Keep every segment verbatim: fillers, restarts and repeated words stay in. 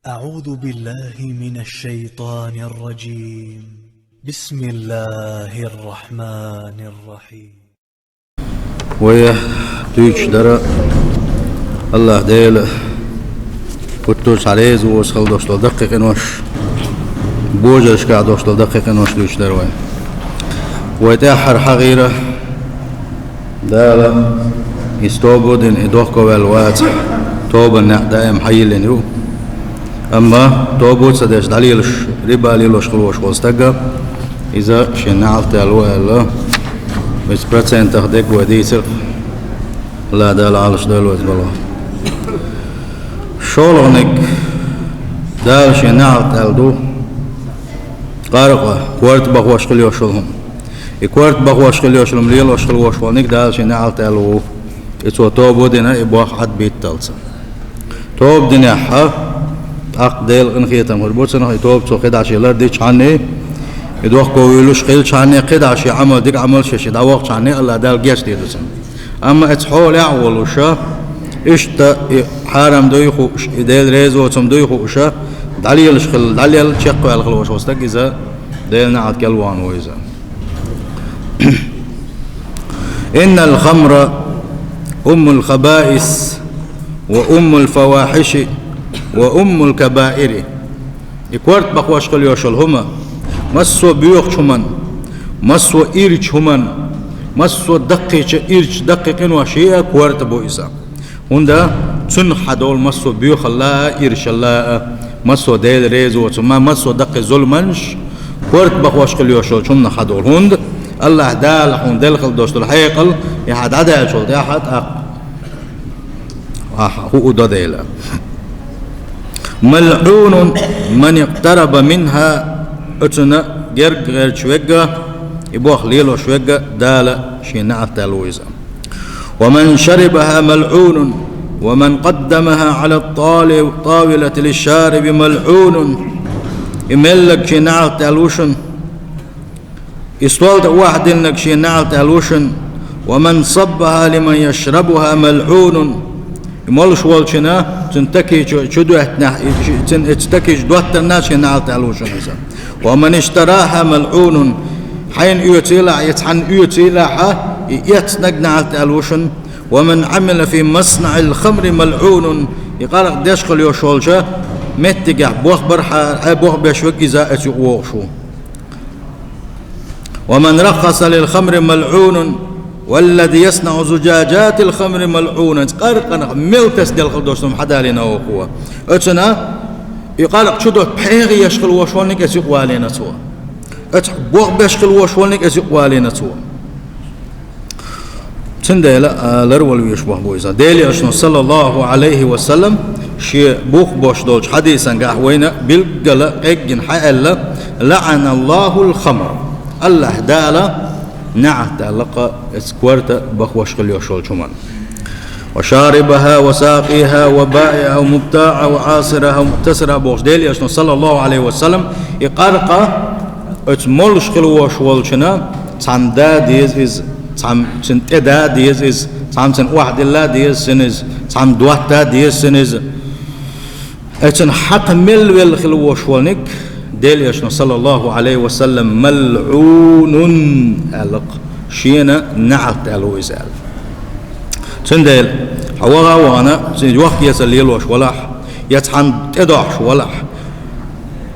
أعوذ بالله من الشيطان الرجيم. بسم الله الرحمن الرحيم. Вай дуьйцуш дара Аллахь Дела хӀуттуш цхьа реза воцу хила долуш долу даккхий къинош, божаршкахь долуш долу даккхий къинош дуьйцуш дара вай. Вай тӀаьххьара хьахийра Дала, иза тоба а дина, и дохковаьлла вацахь, тобанан некъ даим хьайиллина ю. Амма тоба а ца деш, дӀалелаш, риба лелош хила волуш волу стаг, иза шен неӀалт даьлла ву аьлла, иза процентах дерг вай дийцира, Аллахь Дала Ӏалаш дойла вай цу балхах. ШолгӀаниг, Дала шен неӀалт даьлла ду къаркъа, корта бахош хила йолуш йолу хӀума. И корта бахош хила йолуш йолу хӀума лелош хила волуш волниг Дала шен неӀалт даьлла ву. И цо тоба а дина, и бохь Ӏад битталца. Тоба динехь, тӀаккха Делан къинхетам хир бу цунах, и тоба цо кхидӀа шен лардичхьанний, и дохковуьйлуш хилчхьанний, кхидӀа шен Ӏамал, дика Ӏамал шен шен дӀавохчхьанний, Аллахь Дала гечдийр ду цунна. Амма эцу хьолехь а волуша, иштта и хьарам дуй хууша, и Делан реза воцург дуй хууша, дӀалелаш хила, дӀалелла чекхваьлла хила волуш волу стаг иза, Делан неӀалт кӀел вахана ву иза. إن الخمر أم الخبائث وأم الفواحش وأم الكبائر. И корта бахош хила йолуш йолу хӀума, массо а боьхачу хӀуман, массо а ирчу хӀуман, массо а даккхийчу ирчу даккхий къиношех а корта бу иза. ХӀунда цунах хьадолу массо а боьхалла а, иршалла а, массо а Делан реза воцург, ма-, массо а даккхий зуламанаш корта бахош хила йолуш йолчу хӀуманах хьадолу. ХӀунда Аллахь Дала хьуна делла хила долуш долу хьекъал, и хьан дӀадаьллачул тӀаьхьа тӀаккха ахьа хӀу у до дела. ملعون من اقترب منها, оцунна герга гӀерташ верг а, и бохь лелош верг а Дала шен неӀалт даьлла ву иза. ومن شربها ملعون ومن قدمها على الطال-، الطاولة للشارب ملعون. И мелларг шен неӀалт даьлла ву шуна. И стол тӀе охьадиллинарг шен неӀалт аьлла ву шуна, ومن صبها لمن يشربها ملعون. И молуш волчунна, цуьнан такий чу, чу доьттинехь, и ши-, цуьнан эцу такий чу доттарна шен неӀалт аьлла ву шуна иза. ومن اشتراها ملعون. Хьайна оьцийла ахь, я цхьанна оьцийла ахь, и эцнарг неӀалт аьлла ву шуна. ومن عمل في مصنع الخمر ملعون. И къаркъа деш хила йолуш волчу меттигехь бохбар хьа-, хьа бохбеш верг иза эцу юкъа вогӀуш ву. ومن رخص للخمر ملعون والذي يصنع زجاجات الخمر ملعون. Къаркъанах мел тасаделла хила долуш хӀума хьадалийна ву хьо. Оцунна и къаркъа чу дотта пхьегӀа еш хила волуш волниг эцу юкъа валийна цо. Оцу бохбеш хила волуш волниг эцу юкъа валийна цо. Цундела, а, ларвала везаш бохь бу иза. Делан Элчано, саллаллаху Ӏалайхи ва саллам, шен бух бош долчу хьадисан гахь вайна билггала къеггина хьааьлла: «ЛаӀаналлахул хамр». Аллахь Дала неӀалт даьлла-кх эцу корта бахош хила йолуш йолчу хӀуманна. «Ва шарибаха, ва сакъиха, ва баиъаха, ва мубтаӀаха, ва Ӏасираха, ва муътасираха», бохуш Делан Элчано, саллаллаху Ӏалайхи ва саллам, и къаркъа оцу молуш хила волуш волчунна цхьамма да деза иза, цхьамма цуьнан тӀе да деза иза, цхьамма цуьнан охьадилла деза цунна иза, цхьамма дотта деза цунна иза. Оцунна хьакха мел велла хила волуш волниг, Делан Элчано, саллаллаху Ӏалайхи ва саллам, «малъунун», аьлла-кх, шена неӀалт даьлла ву иза аьлла. Цундела, хьо ваха а вахана, цуьнан йохк-эцар лелош валахь, я цхьамма тӀедохьуш валахь,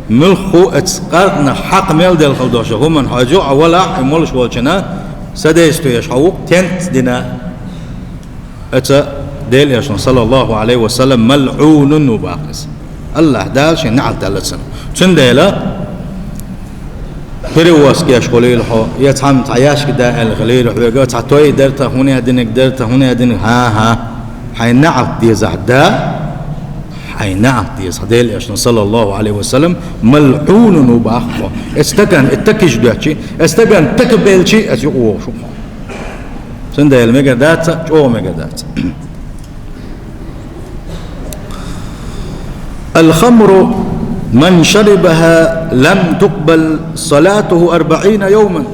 муьлхха а оцу къаркъанах хьакха мел делла хила долуш хӀуманна хьо иза юкъа валахь, и молуш волчунна содействие еш хьо ву-кх, тенц дина. Оцу Делан Элчано, саллаллаху Ӏалайхи ва саллам, «малъунун» ву боху иза. Аллахь Дала шен неӀалт даьлла цунна. Цундела, перевозка еш хуьлийла хьо, я цхьамма цхьа яьшка да аьлла хилийла хьоьга, цхьа той дара-кх, хӀунда динарг дара-кх, хӀунда динарг, хӀан-хӀа, хьайн неӀалт дезахь да, хьайн неӀалт дезахь, Делан Элчано, саллаллаху Ӏалайхи ва саллам, «малъунун» ву боху хьо. Оцу стагана, и такиш доьттича, оцу стагана такабелча, оцу юкъа вогӀуш ву хьо. Цундела мегар дац, чӀогӀа мегар дац. «Алхамру ман шарибаха лам тукъбал салатуху арбаӀина йовман».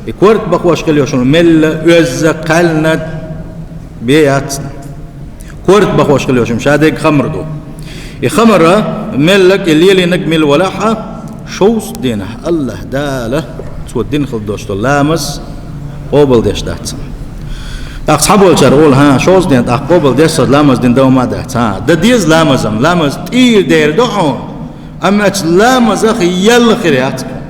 И корта бахош хила йолуш хӀума мелла, оьзза, кхаьллина бен яц. Корта бахош хила йолуш хӀума ша дерг хамр ду. И хамр Меллаг и лелийнарг мила валахь а, шовзткъа дийнахь АллахӀ Дала цо дина хила долуш долу ламаз къобалдеш дац цуьнан. ТӀаккха цхьаболчара олу: «ХӀан, шовзткъа дийнахь тӀаккха къобалдеш дац, ламаз дина дов ма дац». ХӀан, дан деза ламаз-м, ламаз тӀера дер ду хьуна, амма оцу ламазах ял хир яц хьуна.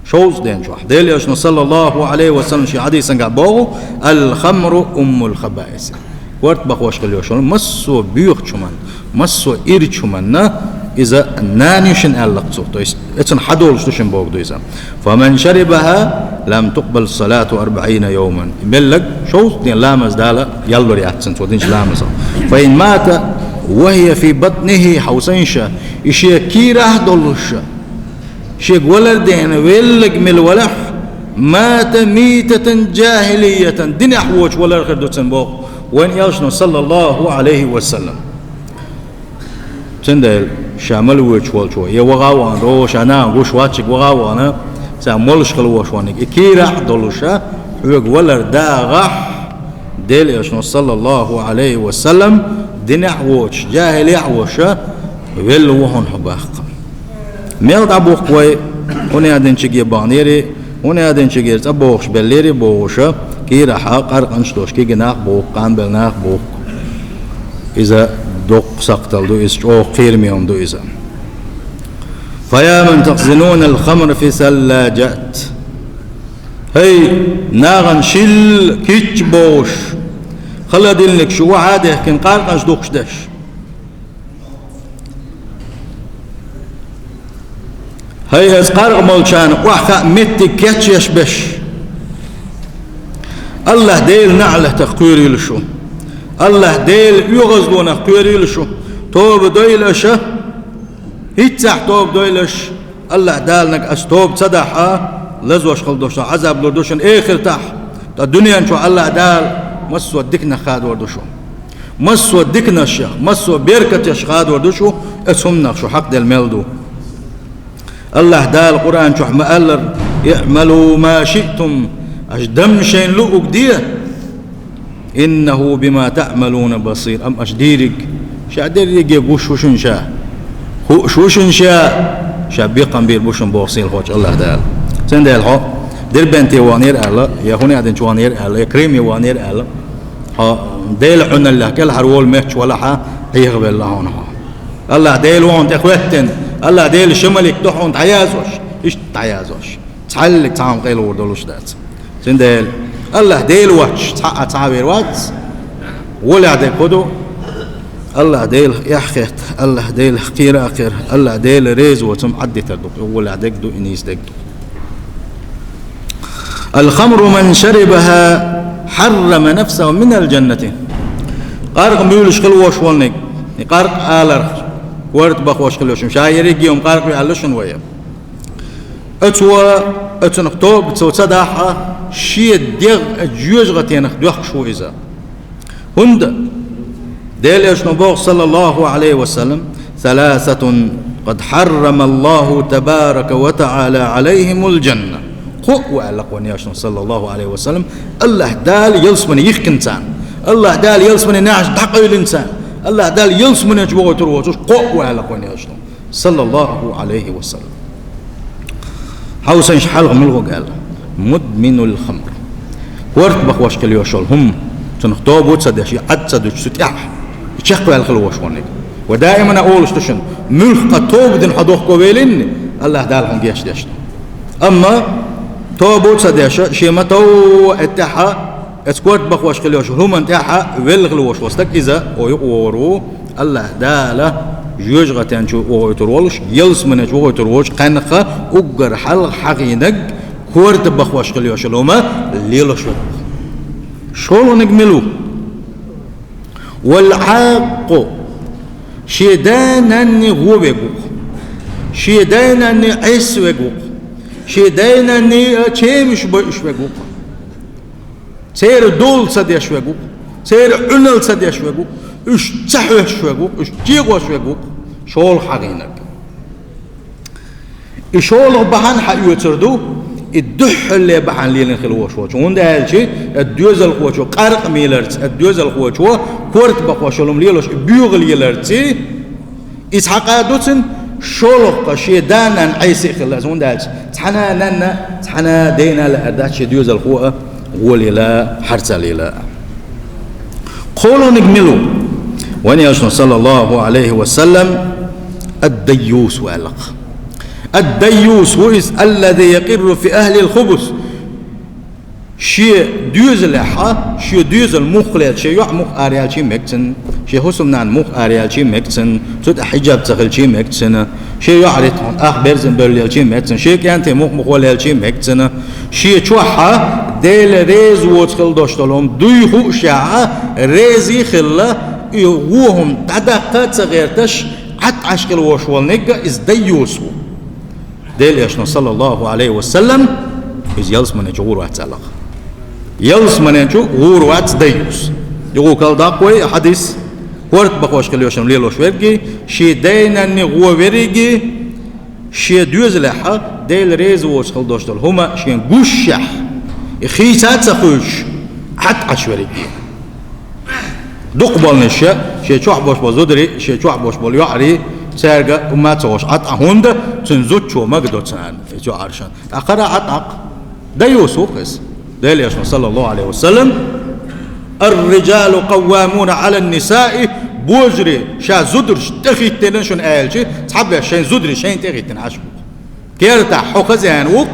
Шовзткъа ден чохь. Делан Элчано, саллаллаху Ӏалайхи ва саллам, шен хьадисангахь боху: «Ал-хамру уммул хабаис». Корта бахош хила йолуш йолу массо а боьхачу хӀуманна, массо а ирчу хӀуманна иза нана ю шуна аьлла-кх цо. То есть, оцунна хьадолуш ду шуна бохург ду иза. «Фаман шарибаха, лам тукъбал салатуху арбаӀина йовман». Меллаг шовзткъа ден ламаз Дала ял лур яц цуьнан, цо динчу ламазах. «Фа ин мата ва хия фи батнихи», хьовсийша, и шен кийрахь а долуша, шега валар а дина, велларг мила валахь, «мата митатан жахилиятан», динехь воцуш валар хир ду цуьнан боху вайн Элчано, саллаллаху Ӏалайхи ва саллам. Цундела ша мала воьдуш волчо, я ваха а вахана, о, ша нахана гуш вац, шега ваха а вахана, цара молуш хила волуш верг, и кийрахь а долуша, хьоьга валар дагӀахь, Делан Элчано, саллаллаху Ӏалайхи ва саллам, динехь а воцуш, жахилехь а волуша, велла ву хьуна хьо баккха. Мел дӀабухку вай, хӀун аьлла динчуьнга а баханера, хӀун аьлла динчуьнгара цӀа бохуш беллера а бохуша, кийрахь а къаркъанаш долуш кегий нах а бу, къанбелла нах а бу. Иза доккха сакхталла ду, иза чӀогӀа кхераме хӀума ду иза. «Фа я ман тахзинунал хамра фи саллажат». ХӀай, нахана шилла кийча бохуш, халадиллинарг шу вахьа а дехкина, къаркъанаш духкуш дерш. ХӀай, хӀара къаркъа молчарна охьахаа меттиг кечъеш берш. АллахӀ Делан наӀалатах кхоьрийла шу. АллахӀ Делан оьгӀазлонах кхоьрийла шу. Тоба дойла аша, хӀинццехь тоба дойла аша. АллахӀ Дала нагахь аса тоба ца дахь а, лазош хила долуш долу Ӏазаб лур ду шуна эхартахь. Ткъа дуьнен чохь АллахӀ Дала массо а диканах хадор ду шу. Массо а диканашех, массо а беркатех хадор ду шу, оцу хӀуманах шу хьакхаделла мел ду. АллахӀ Дала Къуръан чохь ма-аллара: «ИӀмалу ма шиътум», аша дан шайна луург де, «иннаху бима таӀмалуна басир», амма аша дийриг, ша дерриге гуш ву шуна ша, хууш ву шуна ша, ша бекхам бийр бу шуна боху сийлахьчу АллахӀ Дала. Цундела хьо Дербенте ваханера аьлла, я хӀун аьлла динчу ваханера аьлла, я Крыме ваханера аьлла, хьо Делан Ӏуналлех кӀелхьара волу меттачу валахьа, Ӏехавелла хьуна хьо. АллахӀ Дела ву хьуна тӀе хӀоьттина, АллахӀ Делан ши малик ду хьуна дӀаязвеш, иштта дӀаязвеш. Цхьаьллиг цхьа хӀума къайлавур долуш дац. Цундела АллахӀ Дела воцуш цхьа а цхьа а вер вац. Валехь дерг хӀун ду? АллахӀ Делах эхь хетта, АллахӀ Делах кхера а кхера, АллахӀ Дела реза воцург Ӏаддитар ду, и валехь дерг ду, и нийса дерг ду. «Ал-хамру ман шарибаха хьаррама нафсаху минал жаннати». Къаркъа муьйлуш хила вош волниг, и къаркъа аларх, корта бахош хила йош, ша ерриге а къаркъа ю аьлла шуна вай. Оцо, оцунах тоба цо ца дахь а, шен дегӀ жоьжахатенах доьхкуш ву иза. ХӀунда? Делан Элчано боху, саллаллаху Ӏалайхи ва саллам: «Саласатун къад хьаррамаллаху табарака ва таӀала Ӏалайхимул жанна». Кхоъ ву аьлла кхунна Элчано, саллаллаху Ӏалайхи ва саллам, АллахӀ Дала ялсамане йихкина царна, АллахӀ Дала ялсамане нахьаш дӀакъевлина царна, АллахӀ Дала ялсамане чу вохуьйтур воцуш кхоъ ву аьлла кхунна Элчано, саллаллаху Ӏалайхи ва саллам. Хьовсийша хьалха мила гӀо аьлла: «Мудминул хамр». Корта бахош хила йош йолу хӀума, цунах тоба ца деш, и Ӏад ца дуьтуш, цу тӀехь и чекхваьлла хила вош верг. Ва даимана олуш ду шуна, муьлхха а тоба дина хьо дохко велинни, АллахӀ Дала хьуна гечдеш ду. Амма тоба ца деш, шен ма-тов а тӀехьа, оцу корта бахош хила йош йолу хӀуманна тӀехьа велла хила вош волу стаг, иза оха юкъа вогӀур ву, АллахӀ Дала жоьжахатен чу вохуьйтур волуш, ялсамане чу вохуьйтур волчу кхаьннах уггар хьалха хьахийнарг корта бахош хила йош йолу хӀума лелош верг. ШолгӀаниг мила ву? «Вал Ӏакъу». Шен дай-нанне гӀо верг ву-кх. Шен дай-нанне Ӏеса верг ву-кх. Шен дай-нанне чемаш бойуш верг ву-кх. Церан дола ца деш верг ву-кх, церан Ӏуналла ца деш верг ву-кх, уьш ца хьоьстуш верг ву-кх, уьш чекхош верг ву-кх, шолгӀа хьахийнарг. И шолгӀа бахьана хьаоьцур ду, и дуьххьарле бахьана лелийна хила вош волчо. ХӀунда аьлча, и доьзалхочо къаркъа меларца, и доьзалхочо корта бахош йолу хӀума лелош, и боьха леларца, Иза хьакъа ду цунна, шолгӀа шен да-нана Ӏеса а хилла, хӀунда аьлча цхьана нанна, цхьана дена лаьара дац шен доьзалхо а гӀолийла, хьарцалийла. КхоалгӀаниг мила ву? Вайн Элчано, саллаллаху Ӏалайхи ва саллам, ад-дайюс ву аьлла-кх. Ад-дайюс ву иза, аллази якъирру фи ахлихил хубус. Шен доьзалехь, шен доьзал мух лел, шен йоӀ мух араяьлча мега цунна, шен хӀусамнана мух араяьлча мега цунна, цу тӀа хьиджаб ца хилча мега цунна, шен йоӀарий тхьовра ах берзан бевлла лелча мега цунна, шен кӀентий мух-мухо лелча мега цунна, шен чохь Дела реза воцу хила долуш долу хӀума дуй хууш а, реза а хилла, и вон хӀума дӀадаккха а ца гӀерташ, Ӏад Ӏаш хила волуш волу нигга иза дайюс ву. Делан Элчано, саллаллаху Ӏалайхи ва саллам, иза ялсамани чу гӀур вац аьлла-кх. Ялсамани чу гӀур вац дайюс. Юха кхалдаккха вай хьадис, корта бахош хила йолуш лелош верг, шен дайнанна гӀо верг, шен доьзалехь Дела реза воцу хила долуш долу хӀума шен гушшехь, и хийца а ца хуьйцуш, Ӏад Ӏаш верг. Дукхахболнаш шен чохь болуш болу зударий, шен чохь болуш болу йоӀарий, цаьрга хӀумма а ца хууш Ӏад Ӏа, хӀунда цуьнан зудчо магадо царна, иза йоӀаршна. ТӀаккха хӀара Ӏад Ӏа-кх. Дайюс ву-кх иза. Делан Элчано, саллаллаху Ӏалайхи ва саллам: «Ар-риджалу къаввамуна Ӏалан-нисаи», божарий ша зударшна тӀехӀиттина шуна аьлча, цхьаберш шайн зударий шайна тӀехӀиттина Ӏаш бу-кх. Кертахь хьо хазаьнна ву-кх,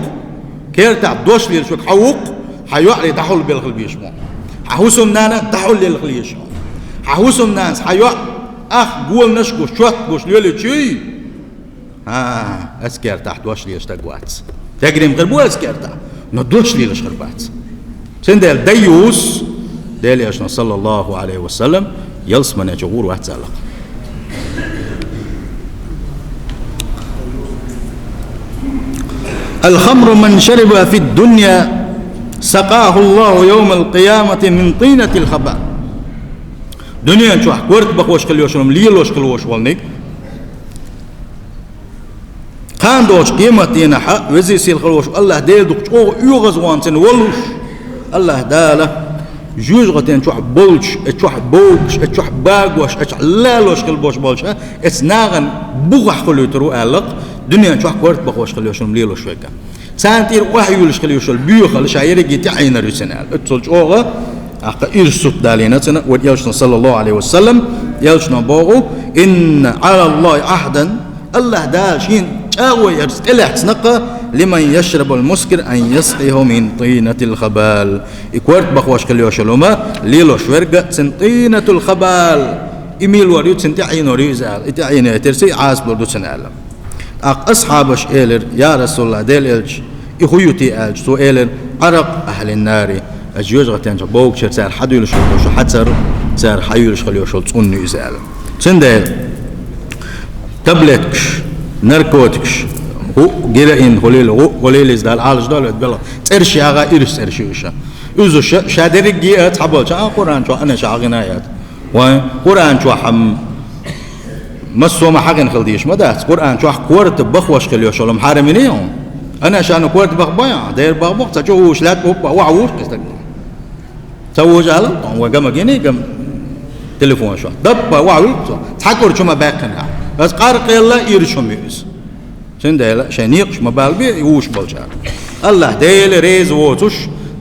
кертахь дош лелаш верг хьо ву-кх, хьан йоӀарий дӀахьулбелла хила безаш бу хьо. Хьан хӀусамнана дӀахьулъелла хила езаш хьо. Хьан хӀусамнанас хьан йоӀ ах голанаш а гуш, чот а гуш лелийча, хӀа, аса кертахь дош лелаш стаг вац. Тегрим хир бу аса кертахь, но дош лелаш хир бац. Цундела дайюс, Делан Элчано, саллаллаху Ӏалайхи ва саллам, ялсамани чу гӀур вац аьлла-кх. «Ал-хамру ман шариба фид-дунья, сакъаху Аллаху йовмал-къиямати мин тӀинатил-хабал». Дуьнен чохь корта бахош хила йолуш, лелош хила волуш волу ниг, кхана долчу къематдийнахь Веза-Сийлахь волуш АллахӀ Дела дукха чӀогӀа оьгӀазвахана цуьнан волуш, АллахӀ Дала жоьжахатин чохь болчу, и чохь бовгуш, и чохь багош, и чохь лалош хила болуш болчу, эцу нахана бухахь хуьлуьйтур ву аьлла-кх, дуьнен чохь корта бахош хила йолуш, лелош верг. Царна тӀера охьаюьйлуш хила йолуш йолу боьхалла ша ерриге тӀеӀийнар ю цуьнан аьлла. Оццул чӀогӀа, тӀаккха ирс сутта далийна цуьнан вайн Элчано, саллаллаху Ӏалайхи ва саллам, Элчано боху: «Инна Ӏала Аллахи Ӏахдан», АллахӀ Дала шена чӀагӀо ярца тӀелаьцна-кх, «лиман яшрабул мускир ан яскъияху мин тӀинатил-хабал». И корта бахош хила йолуш йолу хӀума лелош верг а цуьнан тӀинатул-хабал, и мила вар ю, цуьнан тӀеӀийнор ю иза аьлла, и тӀеӀийнайтарца и Ӏазап лур ду цуьнан аьлла. ТӀаккха асхьабаша элира: «Я РасулаллахӀ, Делан Элча, и хӀун ю те?» аьлча, цо элира: «Ӏаракъ ахьлин-нари», оцу жоьжахатин чохь бовгучара цара хьадуьйлуш хила йолуш йолу хьацар, цара хьаюьйлуш хила йолуш йолу цӀунна ю иза аьлла. Цундела таблеткаш, наркотикаш, хӀуъ, героин хуьлийла, хӀуъ хуьлийла, иза Дала Ӏалашдойла вай белхан. ЦӀераш яха, ирс цӀераш ю уьш. Уьш ша дерриге а цхьаболчу, а, Къуръан чохь анаша хьагӀина яц. Вайн Къуръан чохь-м массо а ма хьагӀина хила дезаш ма дац. Къуръан чохь корта бахош хила йолуш йолу-м хьарамйина ю. Анаша-м корта баха бен, дера баха боху, цхьа чу вуьйш лаьтта бу-кх, охьавуьйш кхин стаг. Ца вуьйш аьлла, вайн гама гиний, гам телефон чохь. Даппа охьавуьйш цо. Цхьа кӀур чу ма баьккхина. Аса къаркъелла ирс хӀума ю иза. Цундела шайн некъаш ма балабе и вуьйш болчара. АллахӀ Дела реза воцуш,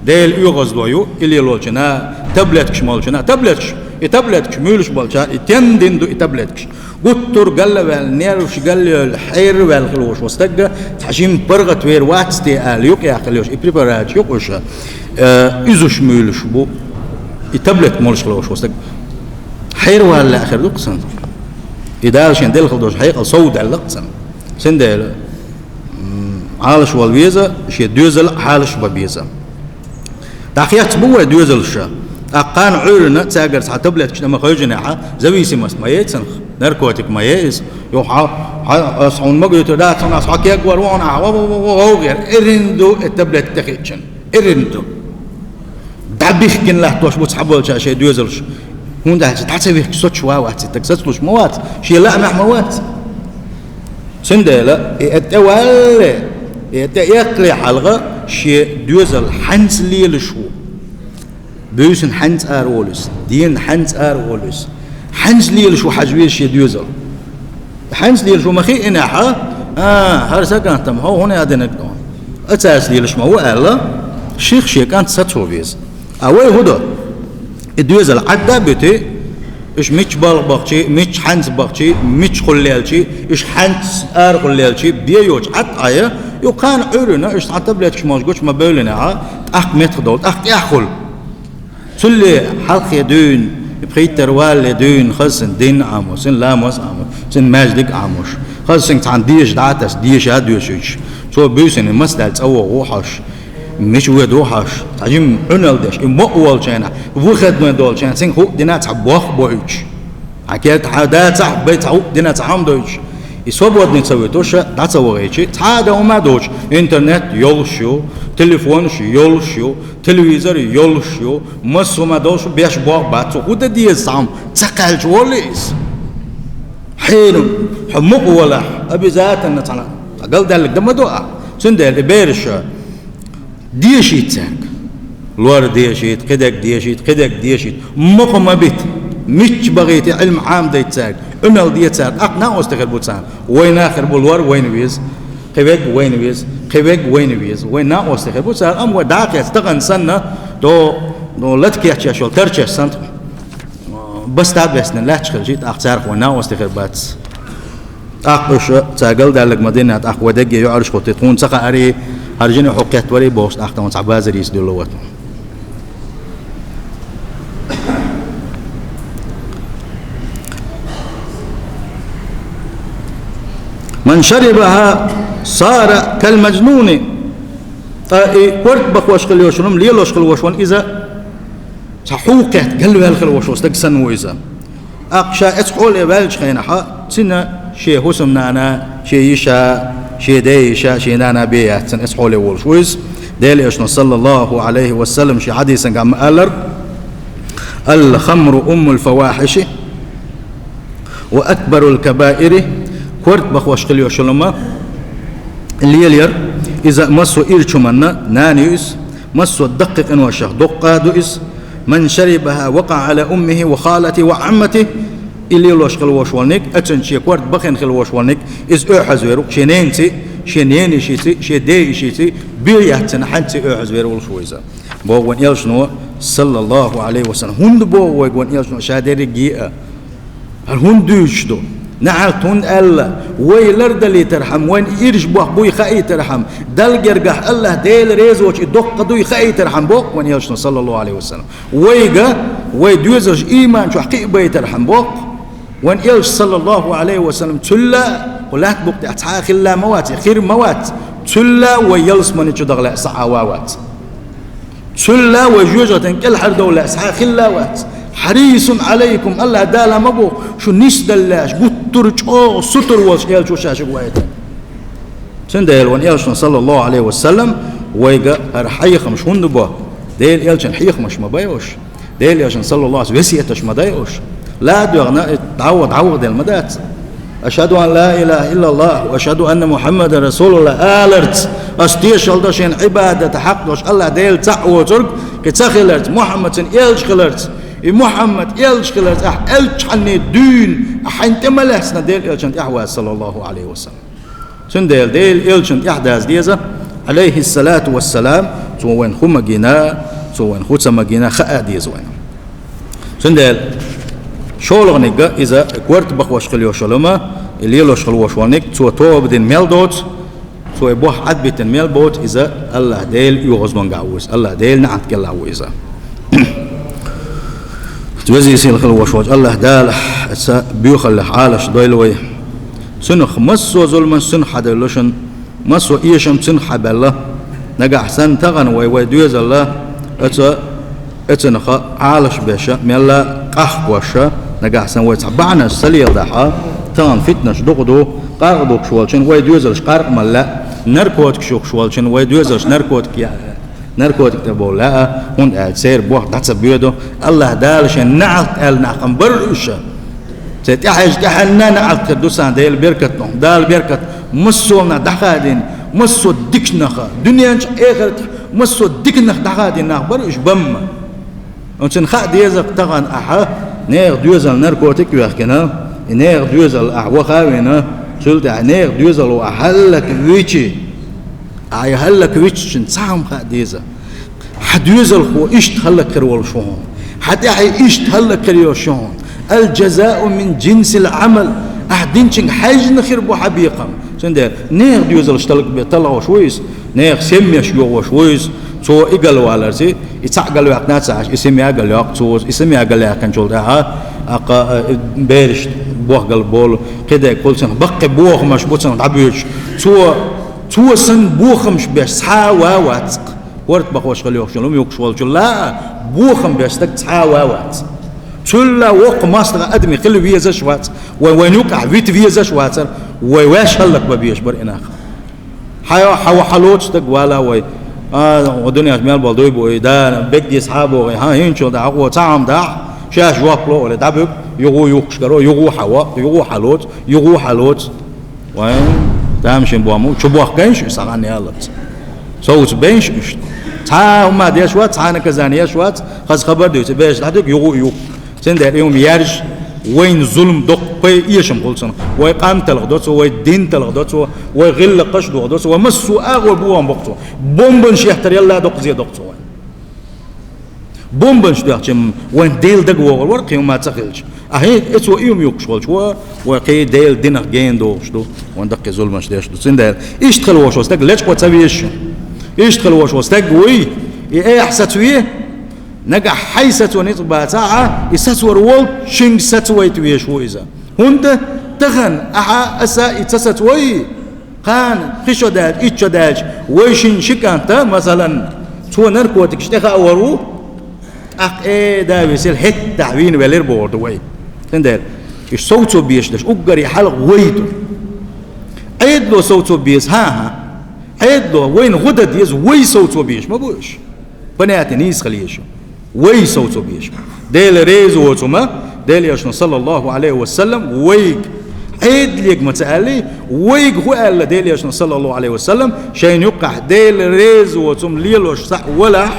Дела оьгӀаздо ю и лелочунна, таблеткаш молчунна. Таблеткаш, и таблеткаш муьйлуш болчара, и тендина ду и таблеткаш. Гуттар галла ваьлла, нерваш галла йевлла, хьерваьлла хила волуш волу стаг, цхьа жимма паргӀат вер вац те аьлла, юкъа яьккхина йолуш и препараташ ю-кх уьш, э, уьзуш муьйлуш бу, и таблетка молуш хила волуш волу стаг. Хьервала лаьа хир ду-кх цуьнан. И Дала шена делла хила долуш хьекъал сов даьлла-кх цуьнан. Цундела, м, Ӏалашвала веза, шен доьзал а Ӏалашбан беза. ДӀахецна бу вайн доьзалш. ТӀаккха кхана Ӏуьйранна цаьргара цхьа таблеткаш тӀе ма хевшинехь, зависимость ма яй цунах, наркотик ма яй иза. Юха хьо, хьо, аса хьуна ма гуьйтур дац, хьуна аса хьо кегвар ву хьуна, ахьа, ва, ва, ва, ва, вовгӀера, эррина ду и таблетка тӀехиъчун. Эррина ду. ДӀабихкина латтош бу цхьаболчара шайн доьзалш. ХӀунда аьлча дӀа ца вихкича соцуш ван вац и стаг, сацалуш ма вац, шен лаамехь ма вац. Цундела и тӀе валле, и тӀе эккхале хьалха шен доьзал хьаьнца лелаш ву. Буьйсанна хьаьнца араволуьйту, денна хьаьнца араволуьйту. Хьаьнца лелаш ву хьажа веза шен доьзал. Хьанца лелаш ву ма хиъинехь, а, хӀара сагантам хьо хӀуна а динарг тӀо. А цаьрца лелаш ма ву аьлла, ших шен кӀант сацо веза. А вай хӀу до? И доьзал Ӏадда а буьти, уьш мичча балха бахчи, мичча хьанца бахчи, мичча хуллелчи, уьш хьанца арахуллелчи, бе йоцу Ӏад Ӏая, ю кхана Ӏуьйрина, уьш цхьа таблеткаш молуш гучу ма бевллинехь, тӀаккха меттах долу, тӀаккха тӀехь хуьлу. Цулле хьалххе дуьйна, и пхийттара валале дуьйна, хаза цуьнан дин а Ӏамо, цуьнан ламаз а Ӏамо, цуьнан маьждиг а Ӏамош, хаза цуьнга цхьаьна деша дӀа а таса, деша а доьшуьйтуш, цо буьйсанна маса даьлла цӀа вогӀу хьожуш, мича воьду хьожуш, цхьа жимма Ӏуьналла деш, и мукъа волчу хенахь, выходной долчу хенахь, цуьнга хӀуъа дина цхьа бох а боуьйтуш. Хьан керта хьан да цхьаъ, бай цхьа хӀуъа дина цхьа хӀума доуьйтуш. И свободный ца вуьтуш, дӀа ца вахийтчи, цхьа а дан хӀума а доцуш, интернет йолуш ю, телефонаш йолуш ю, телевизор йолуш ю, массо а ма долуш беш бох бац, цо хӀун дан деза цхьа хӀума ца кхаьлча воллий иза? Хьенан, хьо мукъа валахь, обязательно цхьана, галдаьлларг дан ма до ахь. Цундела и бераш дешийта цаьрга. Лор дешийта, кхидерг дешийта, кхидерг дешийта. Мукъа ма бита. Мичча бахийта Ӏилма Ӏамадайта цаьрга. Ӏуьналла де цаьрга. Ахь накъостий хир бу царна. Вайна а хир бу лор вайна веза. Кхин верг вайна веза, кхин верг вайна веза. Вай накъостий хир бу цара, амма вай дӀа а кхетта, тахана санна, до, до лата кечъеш йолу тарчаш санна, баста а бесна лаьтташ хилча, тӀаккха царах вай накъостий хир бац. ТӀаккха уьш цара галдаьлларг ма дина, тӀаккха вай дегге йоӀарш хӀуттий, тхуна ца хаарий, хӀара жино хьо кхетта варий бохуш, тӀаккха тхуна цхьа базар йийца дуьллу вату. «Ман шарибаха сара калмажнуни». Ткъа и корта бахош хила йолуш ву, лелош хила волуш ву иза, цхьа хьу кхетта галваьлла хила волуш волу стаг санна ву иза. ТӀаккха ша эцу хьоле ваьллачу хенахьа, цуьнан шен хӀусамнана, шен йиша, шен ден йиша, шен нана бен яц цуьнан, эцу хьоле волуш ву иза. Делан Элчано, саллаллаху Ӏалайхи ва саллам, шен хьадисангахь ма-аллара: «Ал-хамру уммул фавахиши ва акбарул кабаири». Корта бахош хила йолуш йолу хӀума лелаяр, иза массо а ирчу хӀуманна нана ю иза. Массо а даккхий къиношах доккха а ду иза. «Ман шарибаха вакъа Ӏала уммихи ва халатихи ва Ӏамматихи». И лелош хила волуш волниг, оцунна шен корта бахина хила волуш волниг, иза оьхьазвер ву шен ненаций, шен ненайишиций, шен ден йишиций, бен яц цуьнан, хьанцций оьхьазвер волуш ву иза. Боху вайн Элчано, саллаллаху Ӏалайхи ва саллам. ХӀунда боху вайга вайн Элчано ша дерриге а? ХӀара хӀунда дуьйцуш ду? НеӀалт хӀунда аьлла? Вай лардалийтархьама, вайна ирча бох буй хаийтархьама, Далла гергахь АллахӀ Дела резавочу и доккха дуй хаийтархьама боху вайн Элчано, саллаллаху Ӏалайхи ва саллам. Вайга, вай доьзалш ийман чохь кхиабайтархьама боху вайн Элча, саллаллаху Ӏалайхи ва саллам. Цуьлла кху лаьтта букъа тӀехь цхьа а хилла ма вац, и хир ма вац. Цуьлла вай ялсамани чу даха лаьа схьа а ван вац. Цуьлла вай жоьжахатин кӀелхьардовла лаьа схьа а хилла вац. Хьарисун Ӏалайкум, АллахӀ Дала ма боху, шу нисдаллаш, гуттар а чӀогӀа сутара волуш Элча ву ша шуьга ваийтина. Цундела вайн Элчано, саллаллаху Ӏалайхи ва саллам, вайга хӀара хьехамаш хӀунда бо? Делан Элчан хьехамаш ма байъуш, Делан Элчан, саллаллаху Ӏалайхи ва саллам, весеташ ма дайъуш. Ла а доьгӀна, и дӀаваха, дӀаваха делла ма дац. «Ашхаду ан ла илаха иллаллах ва ашхаду анна Мухаммадан расулуллах» аларца, ас тешалла до шен Ӏибадата хьакъ долуш АллахӀ Дела цхьаъ воцург, кхин ца хиларца, Мухаммад цуьнан элча хиларца, и Мухаммад элча хиларца, ахь элча хьанний дуьйна, ахь хьайна тӀе ма лаьцна Делан Элчанна тӀаьхьа ваза, саллаллаху Ӏалайхи ва саллам. Цундела Делан Элчанна тӀаьхьа даза деза, Ӏалайхиссалату вассалам, цо вайна хӀу магийна, цо вайна хӀу ца магийна хаа деза вайна. Цундела шолгӀаниг иза корта бахош хила йолуш йолу хӀума, и лелош хила волуш волниг, цо тоба дина мел доцу, цо и бох Ӏадбитина мел боцу, иза АллахӀ Делан оьгӀазлонгахь ву иза, АллахӀ Делан неӀалт кӀелахь ву иза. Везий сийлахь хила волуш волчу АллахӀ Дала аса боьхаллех Ӏалаш дойла вай. Цунах массо а зуламаш цунах хьадевлла шуна, массо а эшам цунах хьабаьлла. Нагахь санна тахана вай, вай доьзалла, оцу, оцунах Ӏалаш беша, мелла къахкоша, нагахь санна вай цхьа бахьанаш ца леладахьа, тахана фитнаш дукха ду, къаркъа дукхуш волчун вай доьзалш къаркъа мала лаьа, наркотикаш юхуш волчун вай доьзалш наркотик я-, наркотик тӀе бовла лаьа, хӀунда аьлча церан бох дӀа ца боьду. АллахӀ Дала шен неӀалт аьлла нах-м бара уьш. Церан тӀаьхьежа тӀаьхьенна неӀалт хир ду царна Делан беркатно. Дала беркат массо а нах дӀахадийна, массо а дикачу наха, дуьнен чу, эхартахь массо а дика нах дӀахадийна нах бара уьш бамма. Оцунна хаа деза-кх тахана ахьа, нехан доьзална наркотик а вехкина, И нехан доьзал ахь ваха а вина, цул тӀаьхьа нехан доьзало ахь хӀаллаквича, ахь и хӀаллаквичачун цхьа хӀума хаа деза. Хьан доьзалхо иштта хӀаллакхир волуш ву хьуна. Хьан тӀаьхье иштта хӀаллакхир йолуш ю хьуна. Аль-жазау мин джинсиль-Ӏамал. Ахь динчуьнга хьаьжжина хир бу хьан бекхам. Цундела нехан доьзалш талгабе-, талхош ву иза, нехан семьяш йохош ву иза. Цо и галваларца, и цхьаъ галваьккхина ца Ӏаш, и семья галйоккху цо, и семья галъяьккхинчул тӀаьхьа, аккха, э, берашна бохгал болу, кхидерг кхул цунах, баккхий бохамаш бу цунах дӀабоьдуш. Цо, цо санна бохамаш беш цхьа а ван вац-кх. ХӀорд бахош хила йохуш йолу хӀума юккуш волчул а бохам беш стаг цхьа а ван вац. Цул а воккха мостагӀа адамий хила везаш вац. Вай вайна юкъахь вита везаш вацара, вай ваьш хӀаллакбан безаш бара и нах. Хьан, хьан, хьан лоцу стаг вала вай? А, хӀо дуьненахь мел болу дуй бу и, да, бегдийса хьан а боху, хьан хӀинчул дӀа хьо цхьа хӀума дахь, шаьш жоп ло олий, дӀабуьгу, юха а юхкуш каро, юха а хьан вакъ, юха а хьан лоцу, юха а хьан лоцу. Вайн тамашийна боху, чу бохкайнаш уьш, схьа хан яллалц. Совца бейнаш уьш. Цхьа а хӀума деш вац, цхьа а наказани еш вац, хаза хабар дуьйцу, беш дӀадуьгу, юха а юхку. Цундела и хӀума яьржа, вайна зулам доккха пай эшам хуьлу цунах. Вай къам талхадо цо, вай дин талхадо цо, вай гӀиллакхаш дохадо цо, вай массо а агӀор бохам боккху цо. Бомбанаш еттар ялла доккхазе доккху цо вайн. Бомбанаш тоьхча, вайн Дела дага вогӀур вара, кхин хӀума ца хилча. А хӀинца и цо и хӀума юккуш волчу ван, вай кхин Делан динах гена догӀуш ду, вайн даккхий зуламаш деш ду. Цундела иштта хила волуш волу стаг лечкъо ца везаш ю. Иштта хила волуш волу стаг вуй, и эхь сацаве, нагахь хьайн сацо ницкъ бацахь а, и сацор волчуьнга сацавайта везаш ву иза. ХӀунда тахана ахьа аса и ца сацавой, кхана, кхин шо даьлча, итт шо даьлча, вай шина ши кӀанта, масалан, цо наркотикаш тӀехаавор ву, тӀаккха, э, да висира, хӀеттахь вийна велира бохур ду вай. Цундела, уьш совцо безаш дерш, уггаре хьалха вай ду. Ӏедало совцо беза, хӀан-хӀа. Ӏедало, вайна гӀо дан деза, вай совцо безаш ма бу уьш. Понятие нийса хила еза шу. Вай совцо безаш. Дела реза воцу хӀума, Делан Элчано, саллаллаху Ӏалайхи ва саллам, вайга, Ӏедалега ма ца аьллий, вайга хӀун аьлла Делан Элчано, саллаллаху Ӏалайхи ва саллам, шайна юккъахь Дела реза воцу хӀума лелош цхьаъ валахь,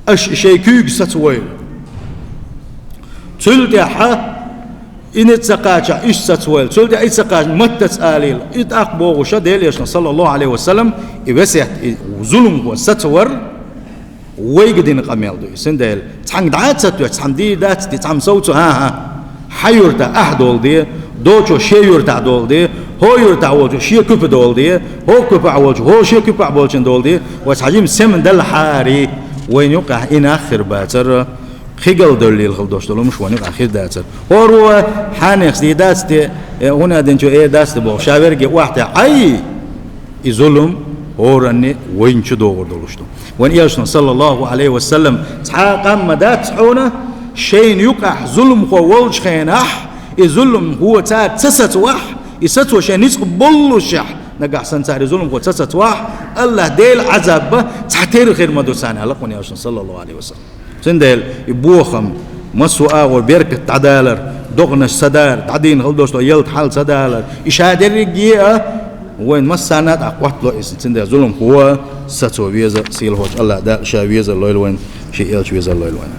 аша шайн куьйга сацавойла. Цул тӀаьхьа и ницкъ ца кхачахь, иштта сацавойла. Цул тӀаьхьа и ца кхачахь, маттаца алийла. И тӀаккха бохуша Делан Элчано, саллаллаху Ӏалайхи ва саллам, и весет, и зуламхо сацавар, вайга дина къамел ду и. Цундела, цхьаьнга дӀа а ца тоьтту, цхьамма дийр дац те, цхьамма совцо, хӀан-хӀа. Хьан юьртахь ахь долу де, доцо шен юьртахь долу де, хӀо юьртахь волчо шен куьпа долу де, хӀо куьпахь волчо, хӀо шен куьпахь болчун долу де, вай цхьа жима сема далахьара, вайна юккъахь и нах хир бацара, кхин галдевллийла хила долуш долу хӀумаш вайна юккъахь хир дацара. ХӀоро хьанехс дийр дац те, э, хӀун а динчо эр дац те боху, ша верриге охьатаьӀа, Ӏай! И зулам хӀоранна вайна чу догӀур долуш ду. Вайн Элчано, саллаллаху Ӏалайхи ва саллам, цхьа а къам ма дац хьуна, шайна юкъахь зуламхо волчу хенахь, и зуламхо цара ца сацавахь, и сацо шайн ницкъ боллушехь, нагахь санна цара и зуламхо ца сацавахь, АллахӀ Делан Ӏазаб бан цхьатерра хир ма ду царна, аьлла вайн Элчано, саллаллаху Ӏалайхи ва саллам. Цундела и бохам, массо а агӀор беркат дӀадалар, докъанаш ца дар, дӀадийна хила долуш долу ялта хьал ца далар, и ша дерриге а вайн массарна а тӀаккха хӀоттало иза. Цундела зуламхо сацо веза, сийлахьчу АллахӀ Дала ша везар лойла вайн, шен элча везар лойла вайн.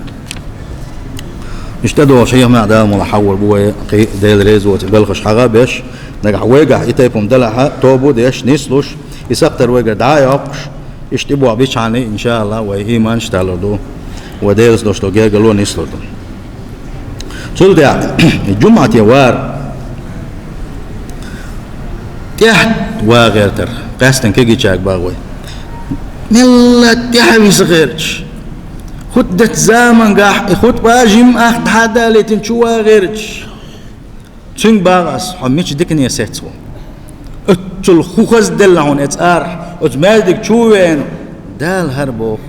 Иштта догӀуш хьехамехь Дала мула хьагӀур бу вай, кхин Дела реза воцу белхаш хьагӀа а беш, нагахь вайгахь и тайпа хӀума далахьа, тоба а деш, нислуш, и сакхтар вайгара дӀа а йоккхуш, иштта и бохь бичхьана, иншааллахӀ, вай ийманаш а талур ду, вай Делаца долуш долу гергарло а нислур ду. Цул тӀаьхьа, жумӀате вар, тӀаьхьа ван гӀертар, къаьстина кегийчаьрга боху вай. Мелла тӀаьхьа виса гӀерташ. ХутӀбат замангахь, и хутӀба жимма ах дӀа а далийтина чу ван гӀерташ. Цуьнга боху ас, хьо мича дикане сецна ву. Оццул хӀун хаза делла хьуна оцу арахь, оцу маьждиг чу а веана, Дала хӀара боху,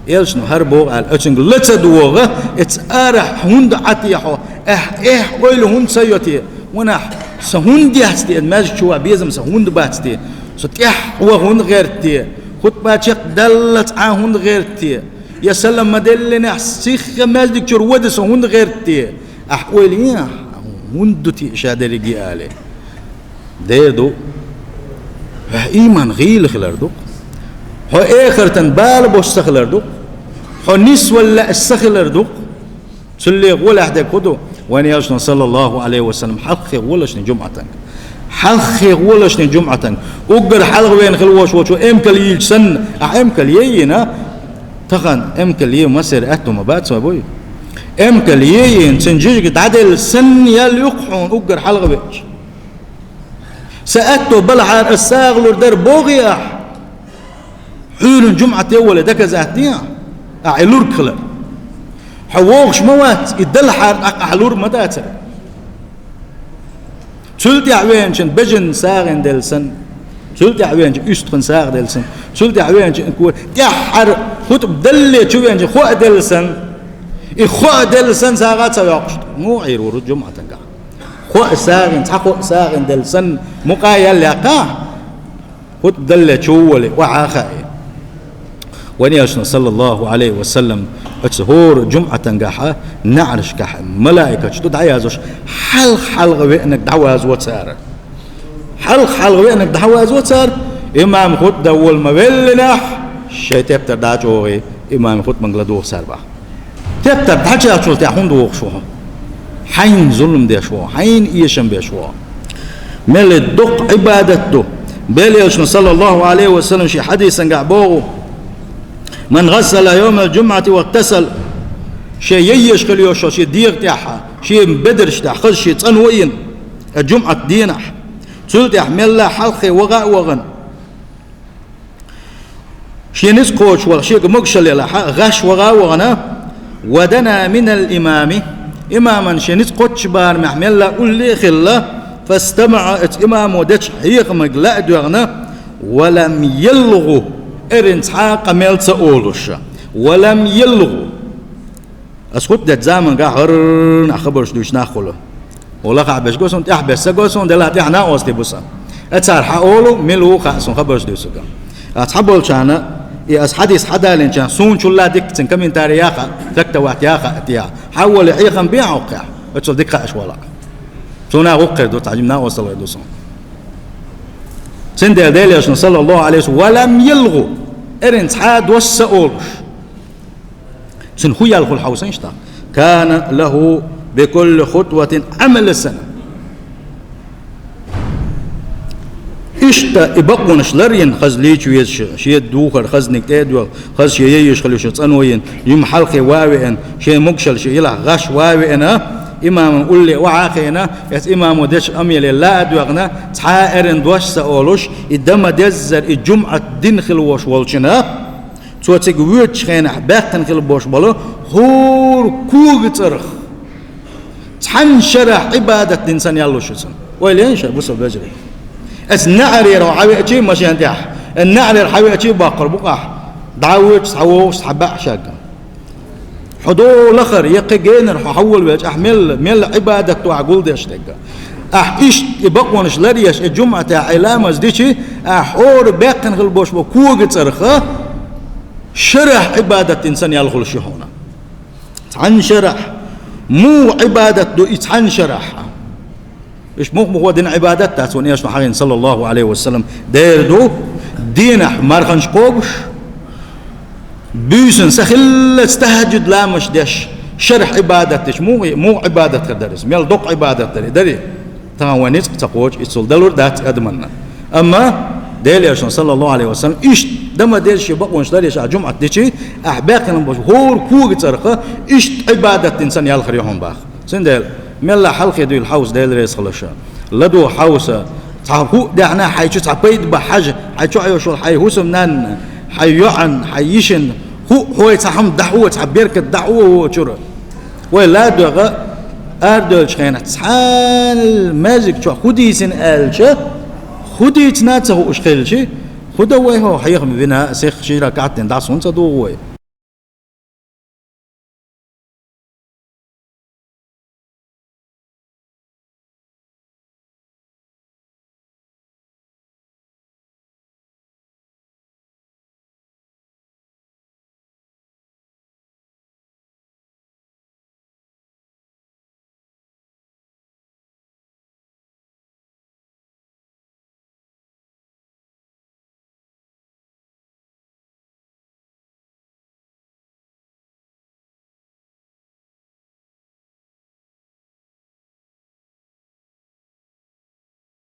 элчано хӀара боху аьлла, оцуьнга ла ца догӀа, оцу арахь хӀунда Ӏа те хьо, ахь, эхь, ойла хӀунда ца йо те, ванахь, сан хӀунда яц те, маьждиг чу ван безам сан хӀунда бац те, со тӀаьхьа ван хӀунда гӀерта те, хутӀба чекхдаллалц Ӏан хӀунда гӀерта те, я салам ма деллинехь сихха маьждиг чуьра вада сан хӀунда гӀерта те? Ахь ойла е ахь, хӀунда ду те ша дерриге а алий? Дера ду, хьо ийман гӀийла хилар ду-кх. Хьо эхартан бала бош ца хилар ду-кх. Хьо нисвала лаьаш ца хилар ду-кх. Цуьллехь гӀолехь дерг хӀун ду? Вайн Элчано, саллаллаху Ӏалайхи ва саллам, хьалххе гӀолашна жумӀатанга. Хьалххе гӀолашна жумӀатанга. Уггар хьалха вена хила вош волчо эмкал йийча санна, ахь эмкал яйина, тахан эмкал е масер аьтту ма бац ма буй. Эмкал яйина, цун жижиг дӀаделла санна ял юкх хьуна уггар хьалха веача. Са аьтто балахьара ас сагӀа лур дара бохий ахь? Хьуьлан жумӀат е вале доказать дий ахь, ахь и лург хилар? Хьо вогӀуш ма вац, и далахьара тӀаккха ахь лур ма дацара. Цул тӀехьа веначун бежан сагӀина делла санна, цул тӀехьа веначун уьстагӀан сагӀа делла санна, цул тӀехьа веначун кора, тӀеххьара хутӀба даллале чу веначун хоа делла санна, и хоа делла санна сагӀа ца йоккхуш, муха Ӏийр вур жумӀатангахь? Хоа сагӀина, цхьа хоа сагӀина делла санна, мукъа ял яккхахь? ХутӀба даллале чу вале, охьа а хаьа. Вайн Элчано, саллаллаху Ӏалайхи ва саллам, оцу хӀора жумӀатангахьа наӀарашкахь малайкаш ду дӀаязвеш, хьалха-хьалха веанарг дӀавазво цара. Хьалха-хьалха веанарг дӀавазво цара, имам хутӀба дан вола ма веллинехь, шайн тептар дӀа а чӀогӀий, имам хутӀбанга ладугӀу цара бах. Тептар дӀачӀагӀчул тӀехьа хӀунда вогӀуш ву хьо? Хьайна зулам деш ву, хьайна эшам беш ву. Мел доккха Ӏибадат ду. Бел Элчано, саллаллаху Ӏалайхи ва саллам, шен хьадисангахь боху: «Ман гӀассала йовмал жумӀати вагӀтасал». Шен яйеш хила йолча шен дегӀа тӀехьа, шен бедарш тӀехь хаза шен цӀано йина, э, жумӀат дийнахь. Цул тӀехьа мелла хьалххе ваха а вахана, шен ницкъ кхочуш ваха, шега могашалла елахь, гӀаш ваха а вахана, «ва дана минал имами», имаман шен ницкъ кхоччу барамехь мелла улле а хилла, «фастамаӀа», оцу имамо дечу хьехамага ла а доьгӀна, «ва лам ялгӀу», эрна цхьа а къамел ца олуш, «ва лам ялгӀу». Ас хутӀба дечу заманга хӀара нах хабарш дуьйцу нах хуьлу. О, лахахь беш го суна, тӀехь беш ца го суна, делахь тӀехь накъостий бу сан. Э, цара хьан олу, мила ву хаьа суна хабарш дуьйцург. Ас хьан болчарна, и ас хьадис хьан далинчарна, суна чулла дикка цуьнан комментарий яха, трактовать яха, тӀехь. Хьан воле хьехам бен хьокхехь, оцул дика хаьаш вала. Цунах гӀуккхер ду, цхьа жима накъосталгӀе ду суна. Цундела Делан Элчано, саллаллаху Ӏалайхи ва саллам, «ва лам ялгӀу», эрна цхьа а дош ца олуш. Цуьнан хӀун ял хуьлу хьовсийша тӀаккха? «Кана лахӀу бикулли хутватин Ӏамалу сана». Иштта и бакъонаш ларйина хаза лийча веза ша, шен духар хазниг тӀе а доьгӀу, хаза шен яйеш хила йолу шен цӀано йина, жима хьалххе ван а веана, шен могашалла шен йилахь гӀаш ван а веана, имаман улле охьа а хиъна, эцу имамо дечу къамеле ла а доьгӀна, цхьа а эрна дош ца олуш, и дан ма-деззара и жумӀат дина хила вош волчунна, цо цига воьдучу хенахь баьккхина хила бош болу хӀора кога цӀарах цхьана шарахь Ӏибадат дина санна ял луш ю цунна. Ойла ян ша, бусалба вежарий. Эцу неӀарера хьан веачий машен тӀехь, э, неӀарера хьан веачий баккхар бу-кх ахь, дӀа а воьдуш, схьавогӀуш, схьабаьӀ шаьгга. Хьо долахара, я кхин генара хьо хьан волавелча, ахь мел, мел Ӏибадат ду ахь гулдеш дерг. Ахь иштта и бакъонаш ларъеш, и жумӀатехь Ӏи ламаз дичи, ахь хӀора баьккхина хила бош бо кога цӀарах шарахь Ӏибадат дина санна ял хуьлуш ю хьуна. Цхьана шарахь. Муха Ӏибадат ду и цхьана шарахь? Иштта мух-мухо дина Ӏибадат дац вайн Элчано хьахийна, саллаллаху Ӏалайхи ва саллам, дера ду, дийнахь марханаш кхобуш, буьйсанна са хиллалц тахӀаджуд ламазаш деш, шарахь Ӏибадат дича, муха, муха Ӏибадат хир дара иза? Мел доккха Ӏибадат дара и, дарий? Тахана вайн ницкъ ца кхочу, иза цул далур дац адаманна. Амма Делан Элчано, саллаллаху Ӏалайхи ва саллам, иштта дан ма-деззара шен бакъонаш ларъеш ахь жумӀат дичи, ахь баьккхина бош хӀора кога цӀарах иштта Ӏибадат дина санна ял хир ю хьуна бах. Цундела, мелла хьалхе дуьйла хьовса, Дела реза хуьлда ша. ЛадогӀа хьовса, цхьа хӀуъа даьхна хьайн чу цхьа пайда бан хьажа, хьайн чохь йолуш йолу хьайн хӀусамнанна, хьайн йоӀанна, хьайн йишина, хӀуъа хьой цхьа хӀума дӀахьо, цхьа беркат дӀахьо вочуьра. Вай ладоьгӀа арадевллачу хенахь цхьана маьждиг чохь хӀун дийцина аьлча, хӀун дийцина а ца хууш хилчи, хӀун дан вай хьо хьехам вина а, сиха ши ракаӀат дина дӀасахьа хӀунда ца дугӀу вай?